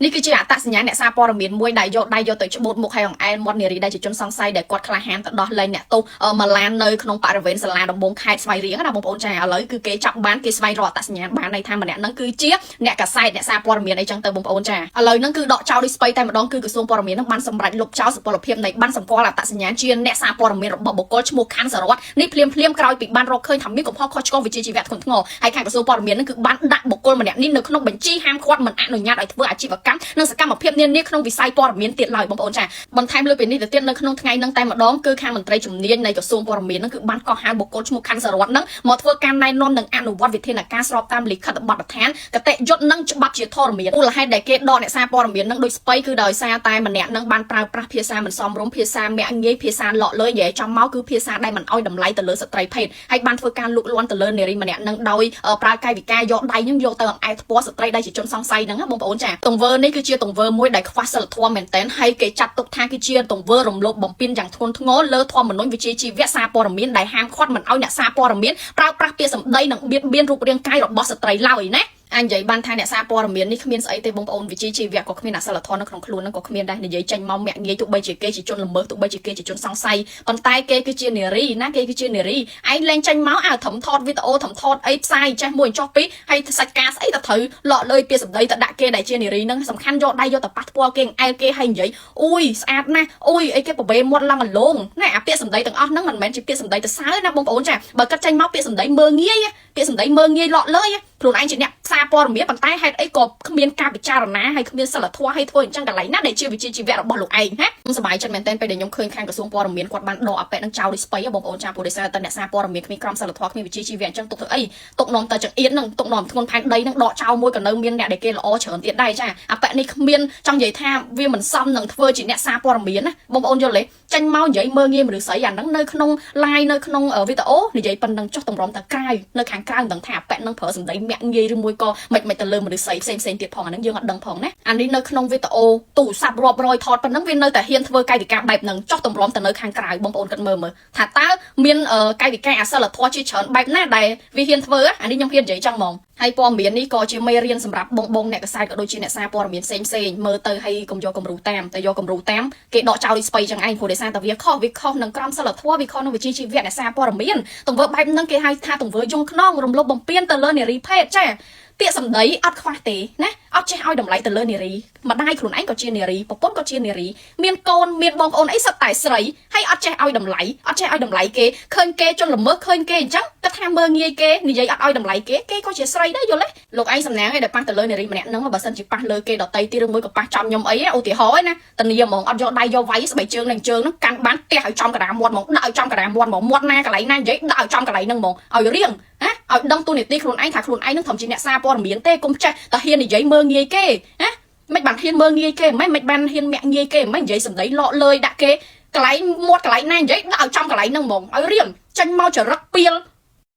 នេះគឺជាអត្តសញ្ញាណអ្នកសារព័ត៌មានមួយដែលយកដៃយកទៅច្បូតមុខឲ្យអង្អែលមាត់នារីដែលជាជនសង្ស័យដែលគាត់ក្លាហានទៅដោះលែងអ្នកទោសម៉ាឡាននៅក្នុងបរិវេណសាលាដំបងខេត្តស្វាយរៀងណាបងប្អូនចាឥឡូវគឺគេចាប់បានគេស្វែងរកអត្តសញ្ញាណបានន័យថាម្នាក់ហ្នឹងគឺជាអ្នកកាសែតអ្នកសារព័ត៌មានអីចឹងទៅបងប្អូនចាឥឡូវហ្នឹងគឺដកចោលដូចស្បៃតែម្ដងគឺក្រសួងព័ត៌មានហ្នឹងបានសម្រេចលុបចោលសុពលភាពនៃបានសម្គាល់អត្តសញ្ញាណជាអ្នកសារព័ត៌មានរបស់បុគ្គលឈ្មោះខាន់សរតនេះភ្លាមភ្លាមក្រោយពីបានរកឃើញថាមានកំហុសខុសឆ្គងវិជ្ជាជីវៈធ្ងន់ធ្ងរហើយខាងក្រសួងព័ត៌មានហ្នឹងគឺបានដាក់បុគ្គលម្នាក់នេះនៅក្នុងបញ្ជីហាមឃាត់មិនអនុញ្ញាតឲ្យធ្វើអាជីវកម្មនិងសកម្មភាពនានាក្នុងវិស័យព័ត៌មានទៀតឡើយបងប្អូនចាបន្ថែមលើពីនេះទៅទៀតនៅក្នុងថ្ងៃហ្នឹងតែម្ដងគឺខាងមន្ត្រីជំនាញនៃក្រសួងព័ត៌មានហ្នឹងគឺបានកោះហៅបុគ្គលឈ្មោះខាន់សរតហ្នឹងមកធ្វើការណែនាំនិងអនុវត្តវិធានការស្របតាមលិខិតបទដ្ឋានគតិយុត្តនិងច្បាប់ជាធរមានមូលហេតុដែលគេដកអ្នកសារព័ត៌មានហ្នឹងដូចស្បៃគឺដោយសារតែម្នាក់ហ្នឹងបានប្រើប្រាស់ភាសាមិនសមរម្យភាសាមាក់ងាយភាសាលក់លើនិយាយចំមកគឺភាសាដែលមិនអោយតម្លៃទៅលើស្ត្រីភេទហើយបានធ្វើការលូកលាន់ទៅលើនារីម្នាក់ហ្នឹងដោយប្រើកាយវិការយកដៃហ្នឹងយកទៅអង្អែលថ្ពាល់ស្ត្រីដែលជាជនសង្ស័យហ្នឹងបងប្អូនចាទង្វើនេះគឺជាទង្វើមួយដែលខ្វះសីលធម៌មែនទែនហើយគេចាត់ទុកថាគឺជាទង្វើរំលោភបំពានយ៉ាងធ្ងន់ធ្ងរលើធម្មនុញ្ញវិជ្ជាជីវៈសារព័ត៌មានដែលហាមឃាត់មិនឲ្យអ្នកសារព័ត៌មានប្រើប្រាស់ពាក្យសម្ដីនិងបៀតបៀនរូបរាងកាយរបស់ស្ត្រីឡើយណាអញនិយាយបានថាអ្នកសារព័ត៌មាននេះគ្មានស្អីទេបងប្អូនវិជ្ជាជីវៈក៏គ្មានអសិលធម៌នៅក្នុងខ្លួននឹងក៏គ្មានដែរនិយាយចេញមកមាក់ងាយទោះបីជាគេជាជនល្មើសទោះបីជាគេជាជនសង្ស័យប៉ុន្តែគេគឺជានារីណាគេគឺជានារីឯងលែងចេញមកអើធំថតវីដេអូធំថតអីផ្សាយចេះមួយចុះពីរហើយសាច់ការស្អីទៅត្រូវលក់លើពាក្យសម្ដីទៅដាក់គេដែលជានារីនឹងសំខាន់យកដៃយកទៅប៉ះពាល់គេអែលគេហើយនិយាយអូយស្អាតណាស់អូយអីគេប្រវេមាត់ឡើងអលងណាអាពាក្យសម្ដីទាំងអស់ហ្នឹងមិនមែនជាពាក្យសម្ដីទៅសើណាបងប្អូនចាបើគិតចេញមកពាក្យសម្ដីមើងងាយពាក្យសម្ដីមើងងាយលក់លើយខ្លួនឯងជាអ្នកសារព័ត៌មានប៉ុន្តែហេតុអីក៏គ្មានការពិចារណាហើយគ្មានសិលធម៌ឲ្យធ្វើអញ្ចឹងកន្លែងណាដែលជាវិជ្ជាជីវៈរបស់លោកឯងណាខ្ញុំសប្បាយចិត្តមែនទែនពេលដែលខ្ញុំឃើញខាងក្រសួងព័ត៌មានគាត់បានដកអាប៉ែនឹងចោលដូចស្បៃបងប្អូនចាព្រោះដោយសារតែអ្នកសារព័ត៌មានគ្មានក្រមសីលធម៌គ្មានវិជ្ជាជីវៈអញ្ចឹងទុកធ្វើអីទុកនាំតែចង្អៀតនឹងទុកនាំធ្ងន់ផែនដីនឹងដកចោលមួយក៏នៅមានអ្នកដែលគេល្អច្រើនទៀតដែរចាអាប៉ែនេះគ្មានចង់និយាយថាវាមិនសមនឹងធ្វើជាអ្នកសារព័ត៌មានណាបងប្អូនយល់ទេចេញមកនិយាយមើងងាយមនុស្សស្រីអាហ្នឹងនៅក្នុង live នៅក្នុងវីដេអូនិយាយប៉ុណ្ណឹងចុះតម្រុំតែក្រៅនៅខាងក្រៅមិនដឹងថាអាប៉ែនឹងប្រើសម្ដីមាក់ងាយឬមួយក៏មិនមិនទៅលើមនុស្សស្រីផ្សេងផ្សេងទៀតផងអាហ្នឹងយើងអត់ដឹងផងណាអានេះនៅក្នុងវីដេអូទូរស័ព្ទរាប់រយថតប៉ុណ្ណឹងវានៅតែហ៊ានធ្វើកាយវិការបែបហ្នឹងចុះតម្រុំទៅនៅខាងក្រៅបងប្អូនគិតមើលមើលថាតើមានកាយវិការអសិលធម៌ជាច្រើនបែបណាដែលវាហ៊ានធ្វើអានេះខ្ញុំហ៊ាននិយាយចឹងហ្មងហើយព័ត៌មាននេះក៏ជាមេរៀនសម្រាប់បងបងអ្នកកសែតក៏ដូចជាអ្នកសារព័ត៌មានផ្សេងផ្សេងមើលទៅហើយកុំយកគំរូតាមតែយកគំរូតាមគេដកចោលដូចស្បៃចឹងឯងព្រោះដោយសារតែវាខុសវាខុសនឹងក្រមសីលធម៌វាខុសនឹងវិជ្ជាជីវៈអ្នកសារព័ត៌មានទង្វើបែបហ្នឹងគេហៅថាទង្វើយងខ្នងរំលោភបំពានទៅលើនារីភេទចាពាក្យសម្ដីអត់ខ្វះទេណាអត់ចេះឲ្យតម្លៃទៅលើនារីម្ដាយខ្លួនឯងក៏ជានារីប្រពន្ធក៏ជានារីមានកូនមានបងប្អូនអីសុទ្ធតែស្រីហើយអត់ចេះឲ្យតម្លៃអត់ចេះឲ្យតម្លៃគេឃើញគេជនល្មើសឃើញគេអញ្ចឹងគិតថាមើងងាយគេនិយាយអត់ឲ្យតម្លៃគេគេក៏ជាស្រីដែរយល់ទេលោកឯងសំណាងឯងដែលប៉ះទៅលើនារីម្នាក់ហ្នឹងបើសិនជាប៉ះលើគេដតីទៀតឬមួយក៏ប៉ះចំខ្ញុំអីឧទាហរណ៍ណាតានីហ្មងអត់យកដៃយកវាយស្បែកជើងនឹងជើងហ្នឹងកាន់បានផ្ទះឲ្យចំកណ្ដាលមាត់ហ្មងដាក់ឲ្យចំកណ្ដាលមាត់ហ្មងមាត់ណាកន្លែងណានិយាយដាក់ឲ្យចំកន្លែងហ្នឹងហ្មងឲ្យរៀងណាឲ្យដឹងទូនីតិខ្លួនឯងថាខ្លួនឯងនឹងត្រឹមជាអ្នកសារព័ត៌មានទេកុំចេះតែហ៊ាននិយាយមើងងាយគេណាមិនបានហ៊ានមើងងាយគេមិនមិនបានហ៊ានមាក់ងាយគេមិននិយាយសម្ដីលក់លើយដាក់គេកន្លែងមាត់កន្លែងណានិយាយដាក់ឲ្យចំកន្លែងហ្នឹងហ្មងឲ្យរៀងចេញមកចរិតពីល